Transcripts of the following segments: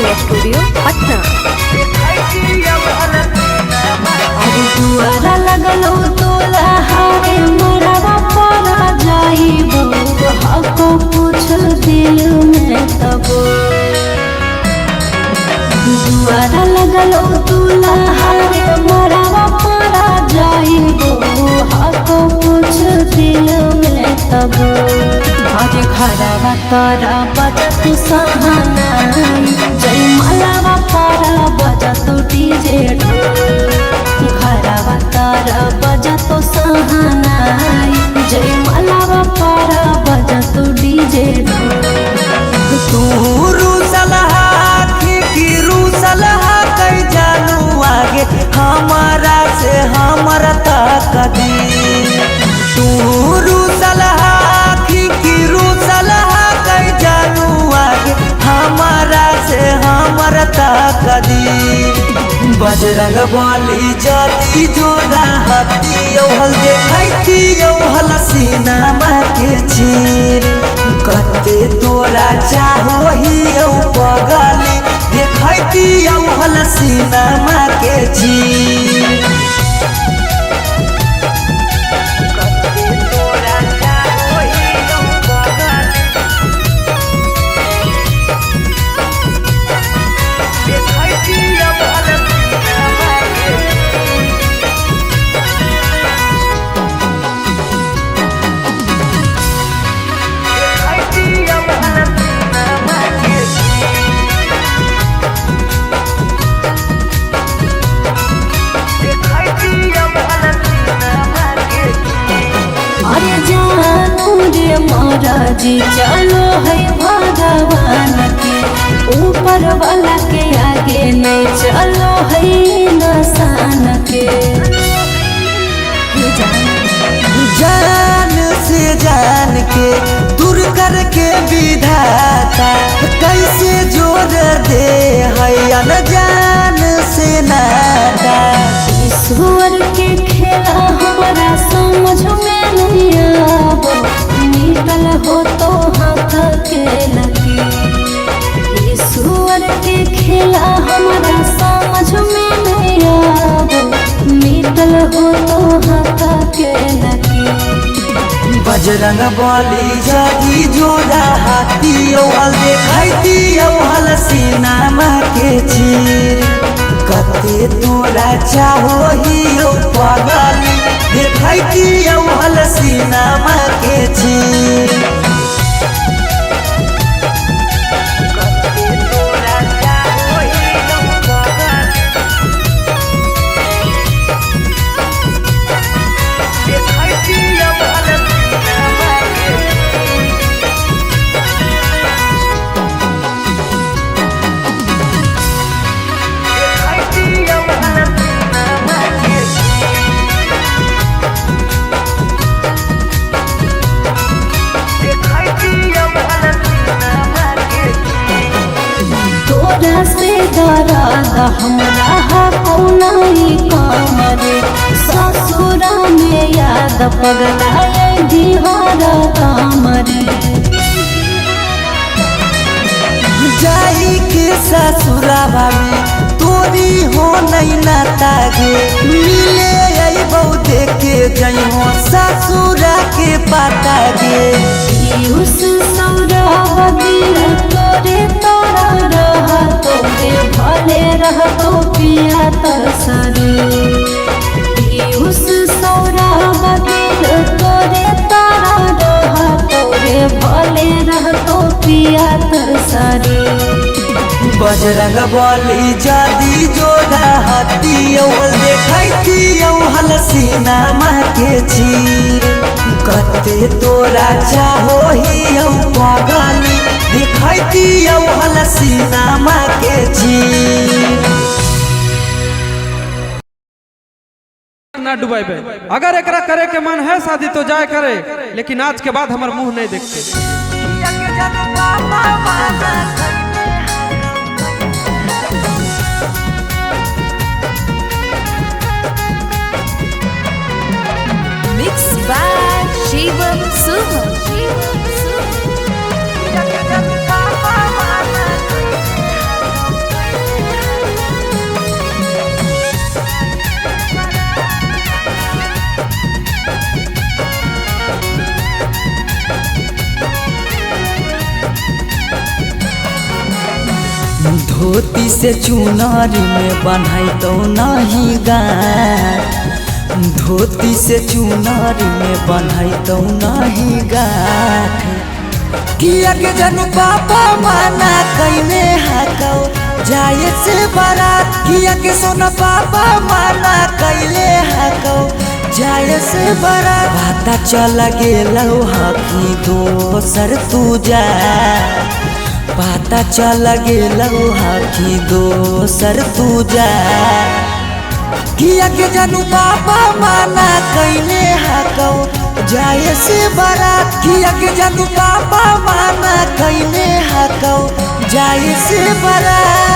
Recording studio Patna. अरे दुआरा लगलो तोला हारे मरवा पर जाइबो हको पूछ दिल में तबो। दुआरा लगलो तोला हारे मरवा पर जाइबो हको पूछ दिल में तबो। अरे घरवा तोरा बजत सहानाई जय मलावा पारा बजत डीजे घरवा तारा बजत सहानाई जय मलावा पारा बजत डीजे। तू रूसलहा की रूसलहा कई जानू आगे हमारा से हमर तक दी। तू रूसलहा की रूसलहा कई जानू आगे हमारा से हमर तक दी। बजरंग बली जाती जोड़ा हती औहल देखती औहल सीनामा के चीर। कते तोरा चाहो ही औ पगली देखती औहल सीनामा के चीर। कते तोरा चाहो ही औ पगली देखती औहल सीनामा के अरे जानू रे महाराज चलो है भगवान के ऊपर वाला के आगे नहीं चलो है नसान के। जान से जान के दूर करके विधाता कैसे जोड़ दे है अनजान से नाता। ईश्वर के खेला हमारा समझ में नहीं आबो निकल हो तो हाथ के लकीर। ईश्वर के खेला हमारा समझ में नहीं आबो निकल हो तो हाथ के लकीर। बजरंग बली जागी जोड़ा हाथी औहल देखती औहल सीनामा के चीर। कते तोरा चाहो ही औ पगली देखती औहल सीनामा के चीर। कते तोरा चाहो ही औ पगली देखती औहल सीनामा के तोरा से दर्द हमरा कौनाई कमरे ससुरा में याद पगलाए बिहार कामरे। जाई के ससुरावा में तोरी हो नहीं नाता गे मिले अइबौ देखे जइहो ससुरा के पाता गे। पीयूष सौरभ दिल तोरे तोरा रह तोरे भले रहतो पिया तरसरे। पीयूष सौरभ दिल तोरे तोरा रह तोरे भले रहतो पिया तरसरे। बजरंग बली जादी जोड़ा हाथी औहल देखती औहल सीनामा के चीर। कते तोरा चाहो ही औ पगली देखती औहल सीनामा के चीर। ना डुबाइबे अगर एकरा करे के मन है शादी तो जाए करे, लेकिन आज के बाद हमर मुंह नहीं देखते। Mix by Shivam Suham. धोती से चुनरी में बन्हाई तो नहीं गाँठ, धोती से चुनरी में बन्हाई तो नहीं गाँठ। किया के जनु पापा माना कैने हाकौ जाए से बारात, किया के सोना पापा माना कैले हाकौ जाए से बारात। पता चल गेलौ हकी दोसर तू जा, पता चल गेलौ हकी दोसर तू जा। किया के जनु पापा माना कैले हाकौ जाए से बारात, किया के जनु पापा माना कैले हाकौ जाए से बारात।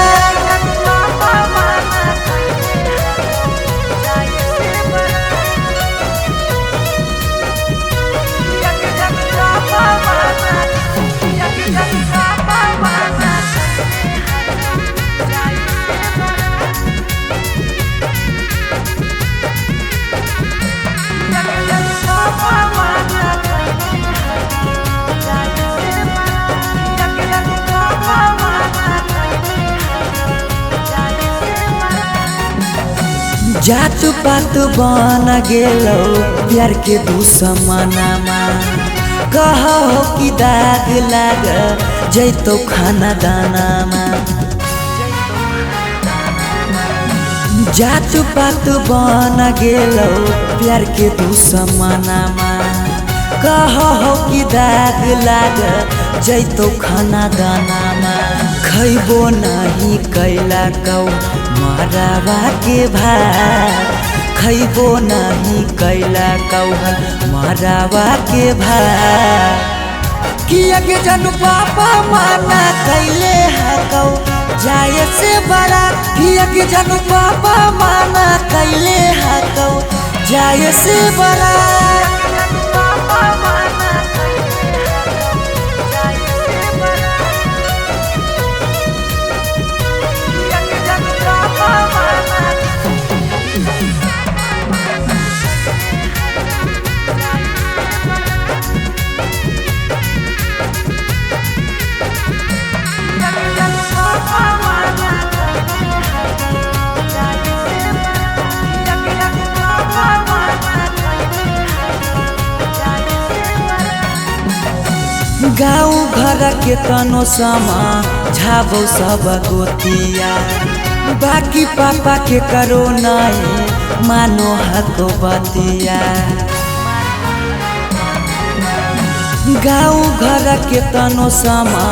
जात पात बन गेलो प्यार के दुश्मनामा, कहो कि दाग लाग जैतो खाना दानामा। जात पात बन गेलो प्यार के दुश्मनामा, कहो कि दाग लाग जैतो खाना दानामा। खैबो नहीं कैला कौ मरावा के भात, खैबो नहीं कैला कौ मरावा के भात। किया के जनु पापा माना कैले हाकौ जाए से बारात, किया के जनु पापा माना कैले हाकौ जाए से बारात। गाँव घर के तनो समा झाबो सब गोतिया, बाकी पापा के करो नहीं मानो हको बतिया। गाँव घर के तनो समा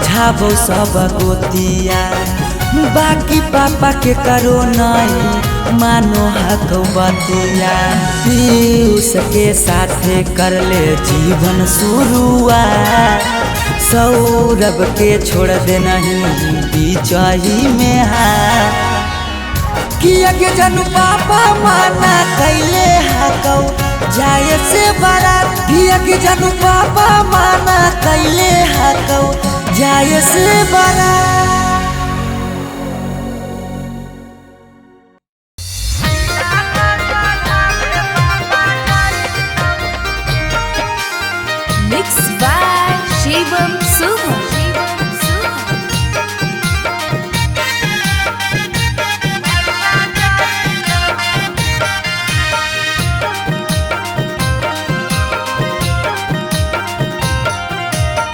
झाबो सब गोतिया, बाकी पापा के करो नहीं मानो हको बतिया। पीयूष के साथे कर ले जीवन शुरुआत, सौरभ के छोड़ दे नहीं बीचही में हाथ। किया के जनु पापा माना कैले हाकौ जाए से बारात, किया के जनु पापा माना कैले हाकौ जाए से बारात। Mix by Shivam Suham.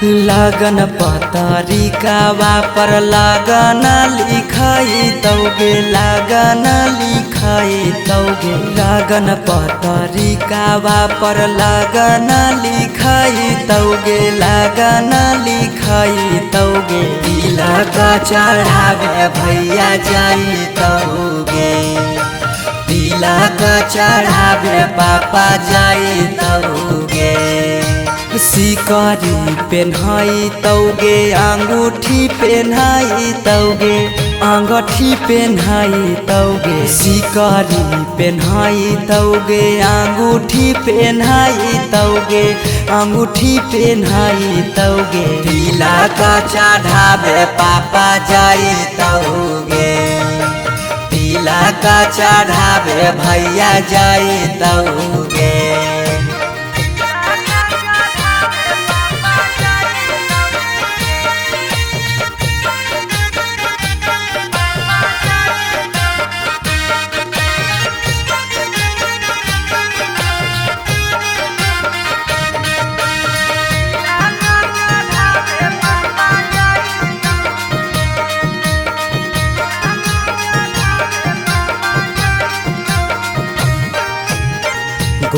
लगन पतरिकावा पर लगन लिखाई तौगे, लगन लिखाई तौगे। लगन पतरिकावा पर लगन लिखाई तौगे, लगन लिखाई तौगे। तिलक चढ़ावे भैया जाई तौगे, तिलक चढ़ावे पापा जाई तौगे। सिकरी पेन्हाई तौगे, अंगूठी पेन्हाई तौगे, अंगूठी पेन्हाई तौगे। सिकरी पेन्हाई तौगे, अंगूठी पेन्हाई तौगे, अंगूठी पेन्हाई तौगे। तिलक चढ़ावे पापा जाई तौगे, तिलक चढ़ावे भैया जाई तौगे।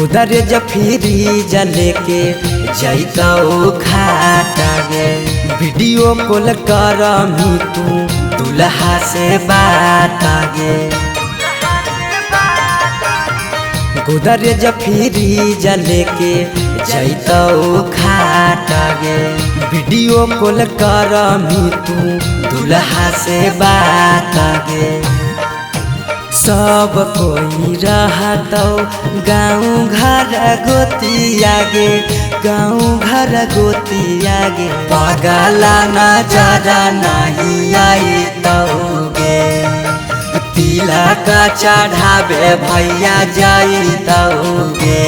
गोदरेज फ्रीज लेके जैतौ खाट गे। वीडियो कॉल करमी तू दुल्हा से बात गे। गोदरेज फ्रीज लेके जैतौ खाट गे। वीडियो कॉल करमी तू दुल्हा से बात गे। सब कोई रहतौ गाँव घर गोतिया गे, गाँव घर गोतिया गे। पगला नजर नहीं आइतौ गे, तिलक चढ़ावे भैया जइतौ गे।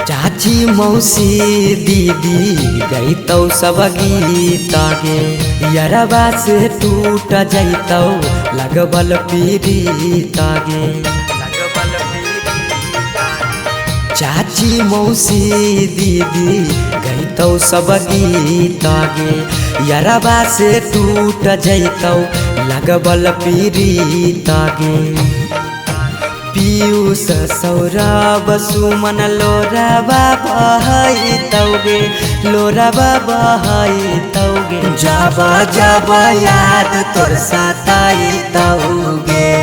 चाची मौसी दीदी गईतौ सब गीत गे। यरबा से टूट जैतौ लगबल पीरीत गे। चाची मौसी दीदी गईतौ सब गीत गे। यरबा से टूट जैतौ लगबल पीरीत गे। पीयूष सौरभ सुमन लोराबा बहैतौ गे, लोराबा बहैतौ गे। जब जब याद तोर सताइतौ गे,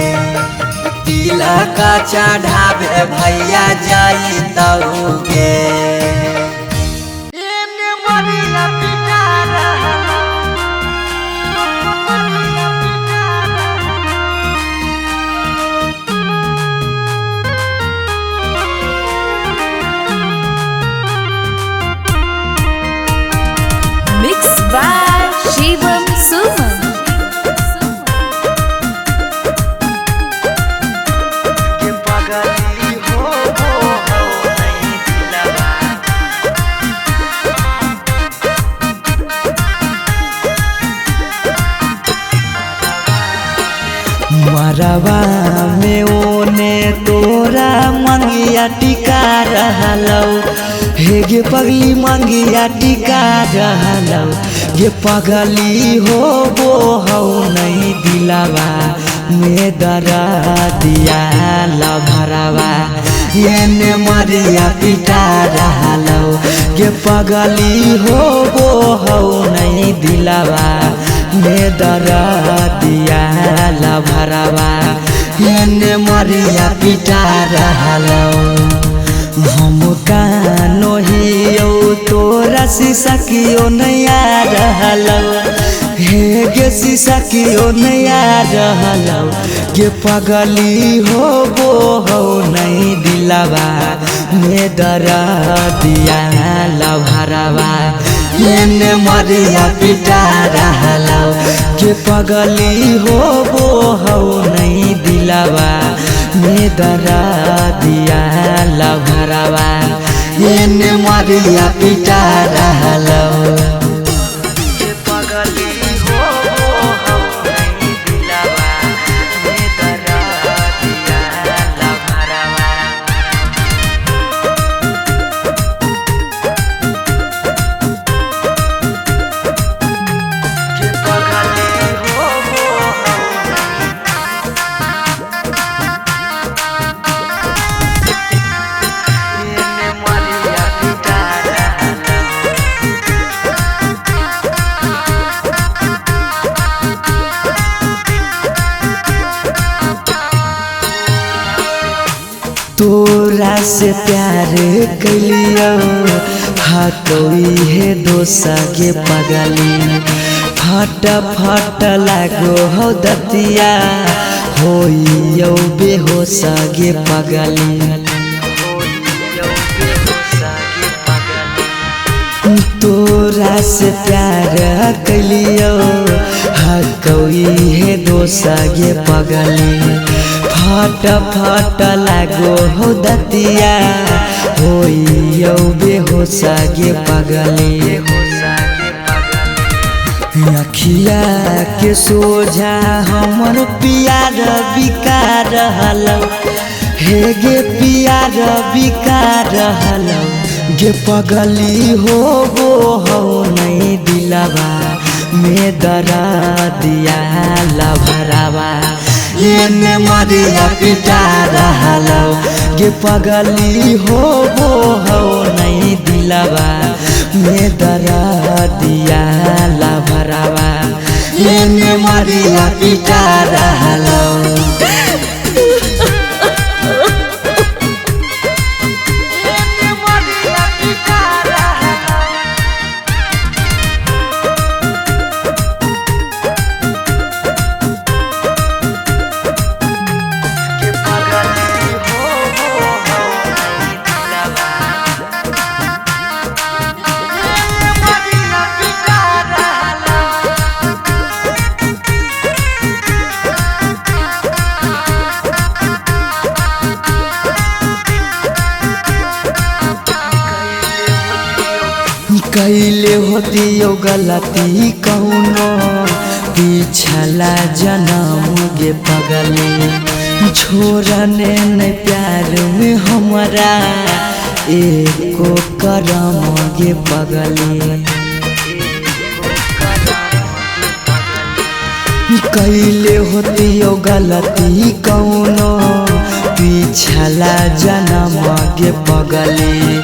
तिलक चढ़ावे भैया जइतौ गे। Mix by Shivam Suman. मरवा में ओने तोरा मंगिया टिका रहलौ, हे गे पगली मंगिया टिका रहलौ। गे पगली हो वो हौ नहीं दिलावा में दरा दिया लभरवा, एने मरिया पिटा रहलौ। गे पगली हो वो हौ नहीं दिलावा में दरा दिया लभरवा, एने मरिया पिटा रहलौ। हम कानो हियौ तोरा शीशा कियो नहीं आ रहलौ, हे गे शीशा कियो नहीं आ रहलौ। गे पगली हो वो हौ नहीं दिलावा में दरा दिया लभरवा, एने मरिया पिटा रहलौ। गे पगली हो वो हौ नहीं दिलावा में दरा दिया लभरवा, एने मरिया पिटा रहलौ। तोरा से प्यार कैलियो हाथोई हे दोसा के पगली, फट फट लागो हो दतिया होइयो बेहोश गे पगली। तोरा से प्यार कैलियो हकौई हे दोसा बेहोश गे पगली। फट फट लागो हो दतिया होइयौ बेहोश गे पगली। अखिया के सोझा हमर पियार बिका रहलौ, हे गे पियार बिका रहलौ गे पगली हो गो हौ नहीं दिलवा में दरा दिया लभरावा एने मरिया पिटा रहलौ गे पगली हो गो हौ नहीं दिलवा में दरा दिया लभरावा एने मरिया पिटा रहलौ। कैले होतियो गलती कौनो पिछला जनम गे पगली, छोड़ने न प्यार में हमरा एको करम गे पगली। कैले होतियो गलती कौनो पिछला जनम गे पगली,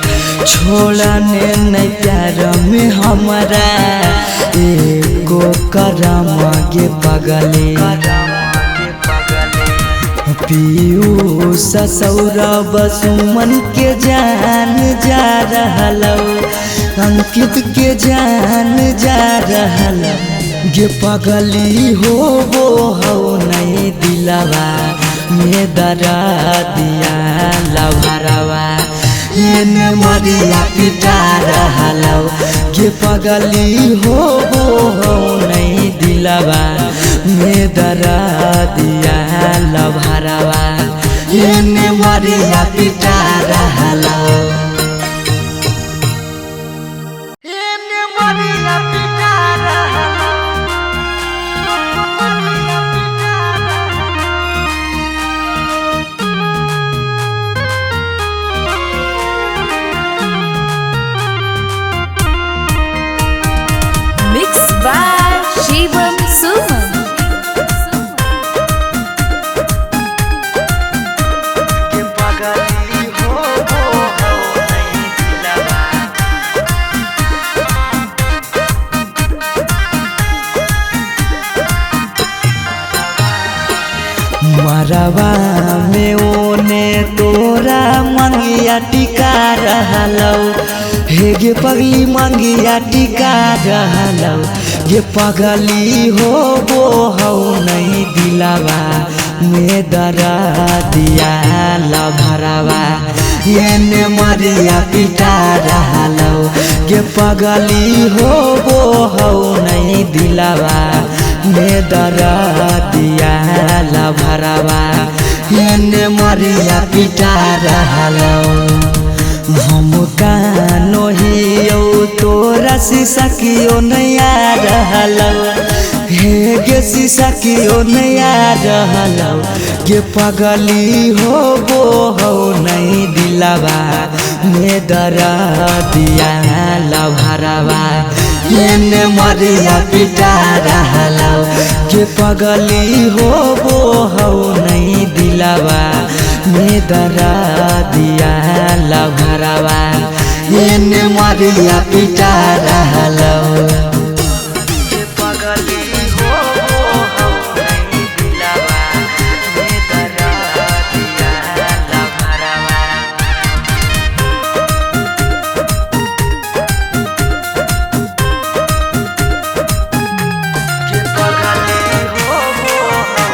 छोड़ने न प्यार में हमरा एको करम गे पगली। पीयूष सौरभ सुमन के जान जा रहलौ, अंकित के जान जा रहलौ गे पगली हो गो हौ नहीं दिलवा में दरा दिया लभरावा एने मरिया पिटा रहलौ गे पगली हो गो हौ नहीं दिलवा में दरा दिया लभरावा एने मरिया पिटा रहलौ। एने मरिया पिटा रहलौ। Mix by Shivam Suman. के पगली हो गो हौ नहीं दिलवा मरवा में ओने तोरा मंगिया टिका रहलौ, हे गे पगली मंगिया टिका रहलौ गे पगली हो गो हौ नहीं दिलवा में दरा दिया लभरावा एने मरिया पिटा रहलौ गे पगली हो गो हौ नहीं दिलवा में दरा दिया लभरावा एने मरिया पिटा रहलौ। हम कानो हियौ तोरा शीशा कियो नहीं आ रहलौ, हे गे शीशा कियो नहीं आ रहलौ गे पगली हो गो हौ नहीं दिलवा में दरा दिया लभरावा एने मरिया पिटा रहलौ गे पगली हो गो हौ नहीं दिलवा में दरा दिया लभरावा एने मरिया पिटा रहलौ। के पगली हो गो हौ नहीं दिलवा में दरा दिया लभरावा। के पगली हो गो हौ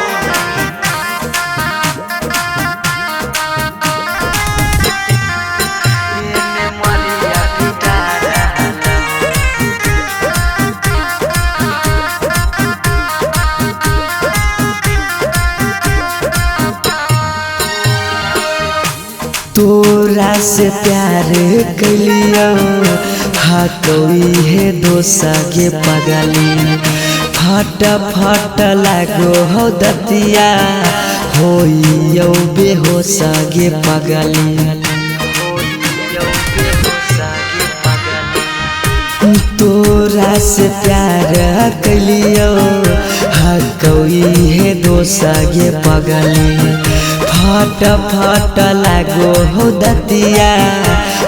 एने मरिया पिटा रहलौ। से प्यार कैलियो हाकई हे दोसा गे पगली। फट फट लागो हो दतिया होइयो बेहोशा गे पगली। तोरा से प्यार कैलियो हकई हे दोसा गे पगली। फट फट लागो हो दतिया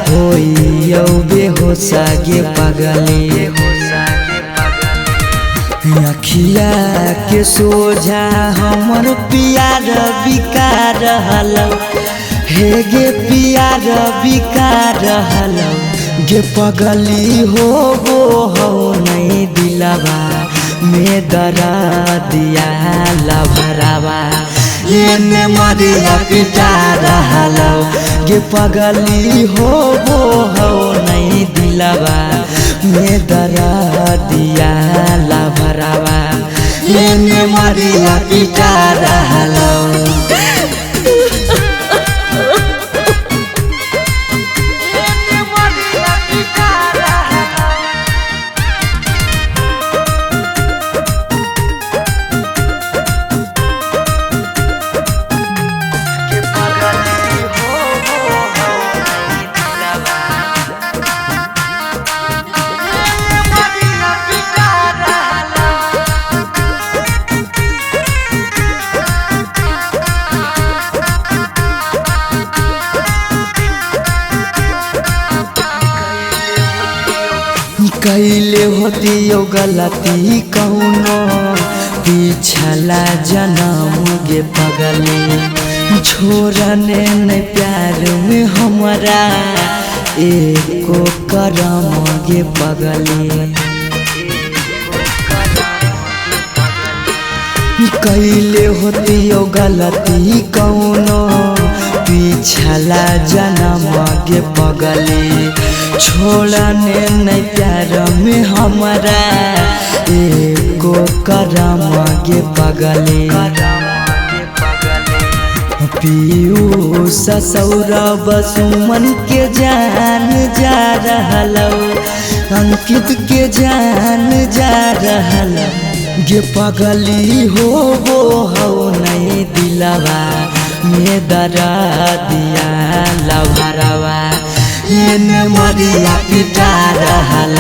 होइयो बेहोशा गे पगली। अखिया के सोझा हमर पियार बिका रहल हे गे पियार बिका रहल गे पगली हो गो हो नहीं दिलवा में दरा दिया लभरावा एने मरिया पिटा रहल गे पगली हो गो हो नहीं दिलवा में दरा दिया लभरावा एने मरिया पिटा रहल। कैले होती गलती कौनो पिछला जनम गे पगली। छोड़ने न प्यार में हमारा एको करम गे पगली। कैले होती गलती कौनो पिछला जनम गे पगली। छोड़ने न प्यार में हमारा एको करम गे पगली। पीयूष सौरभ सुमन के जान जा रहल अंकित के जान जा रहल गे पगली हो गो हो नहीं दिलवा में दरा दिया लभरावा एने मरिया पिटा रहल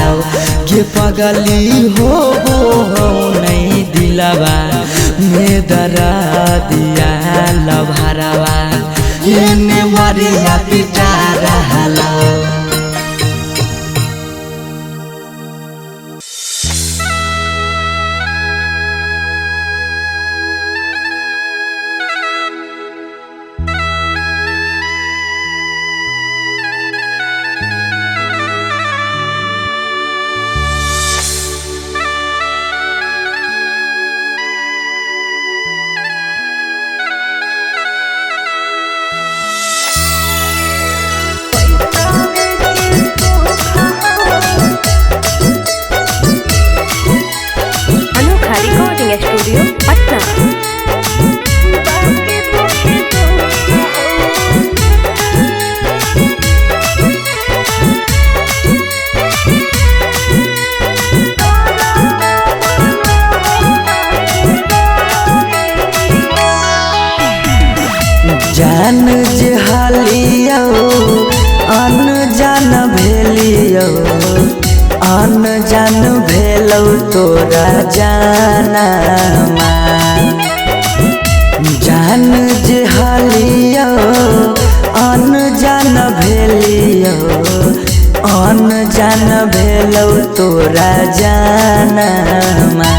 गे पगली हो गो हो नहीं दिलवा में दरा दिया लभरावा एने मरिया पिटा रहल। अनोखा रिकॉर्डिंग स्टूडियो पटना। जान जे हालियो अनजान भेलियो अनजान भेलौ तोरा जानमा। जान जे हालियो अनजान भेलियो अनजान भेलौ तोरा जानमा।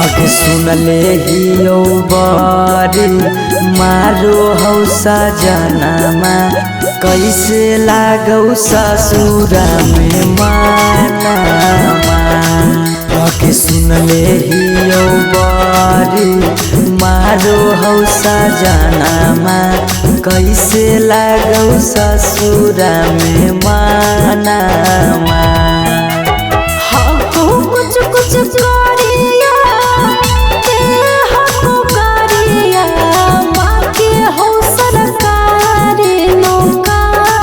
अग सुनले हियो बरी मारो हौ सजनमा कैसे लागौ ससुरा में मानमा। अग सुनले हियो बरी मारो हौ सजनमा कैसे लागौ ससुरा में मानमा। कुछ कुछ करिया हको करिया माँ के हो सरकारी नौकरिया।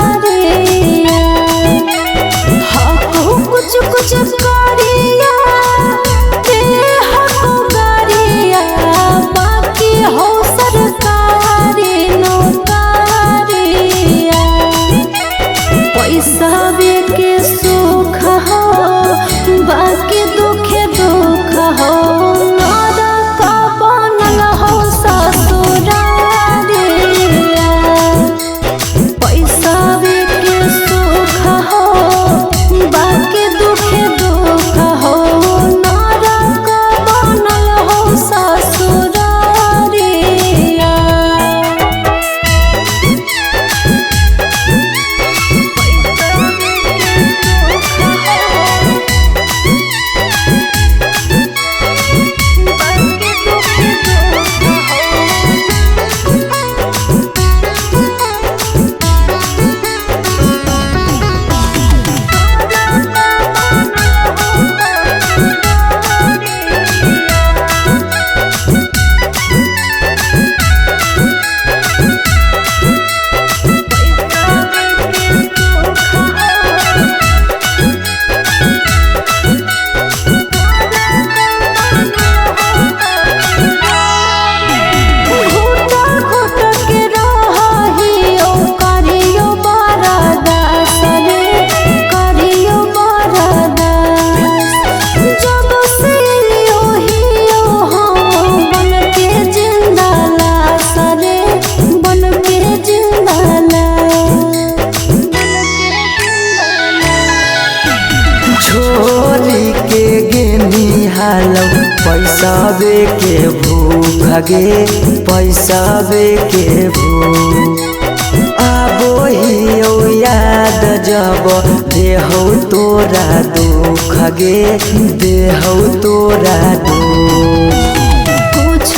के भूख गे, पैसावे के भूख। आबो हियौ याद जब देहौ तोरा दुख गे, देहौ तोरा दुख। कुछ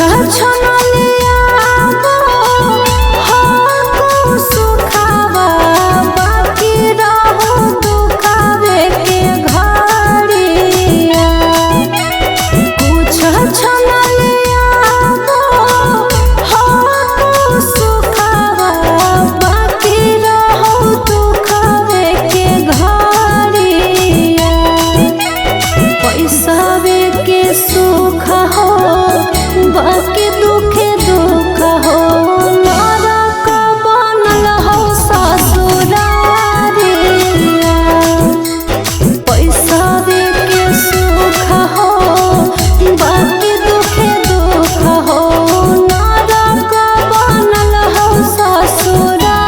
सुखावा बाकी रहो दुखावे के घड़िया। कुछ सुखावा बाकी रहो दुखावे के घड़िया। पैसावे के सुख हो बाकी दुखे दुख हो, नरक बनल हो ससुरारिया। पैसावे के सुख हो बाकी दुखे दुख हो, नरक बनल हो ससुरारिया।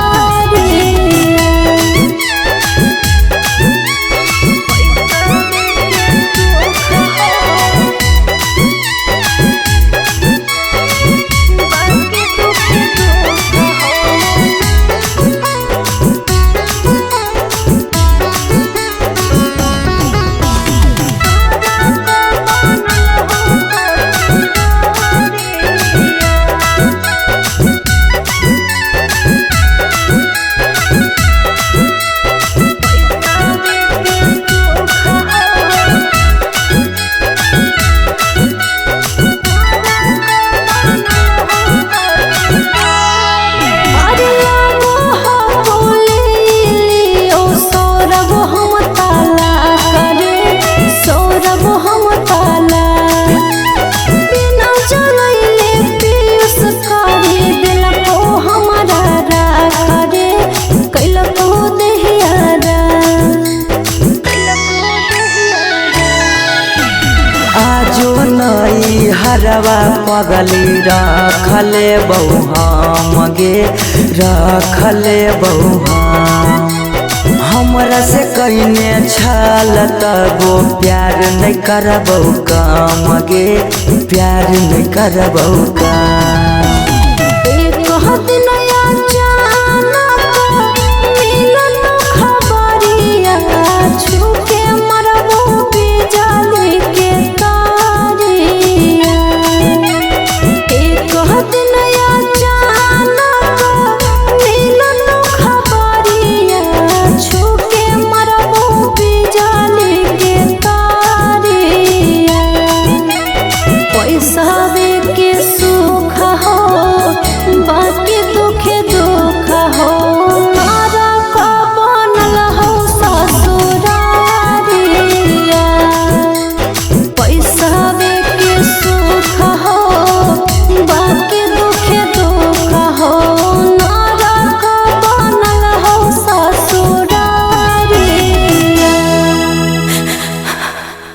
अरे लागो हो बोले ओ सौरभ हम ताला करे, सौरभ हम ताला। बिना जलैले पीयूष करी दिलको हमारा राख रे, कैलको देहियारा। आजो नई हरवा पगली रखले बहु हम गे, रखले बहु हम। हमरा से कइने छल तबो प्यार नहीं करबौ काम गे, प्यार नहीं करबौ काम। एक दिन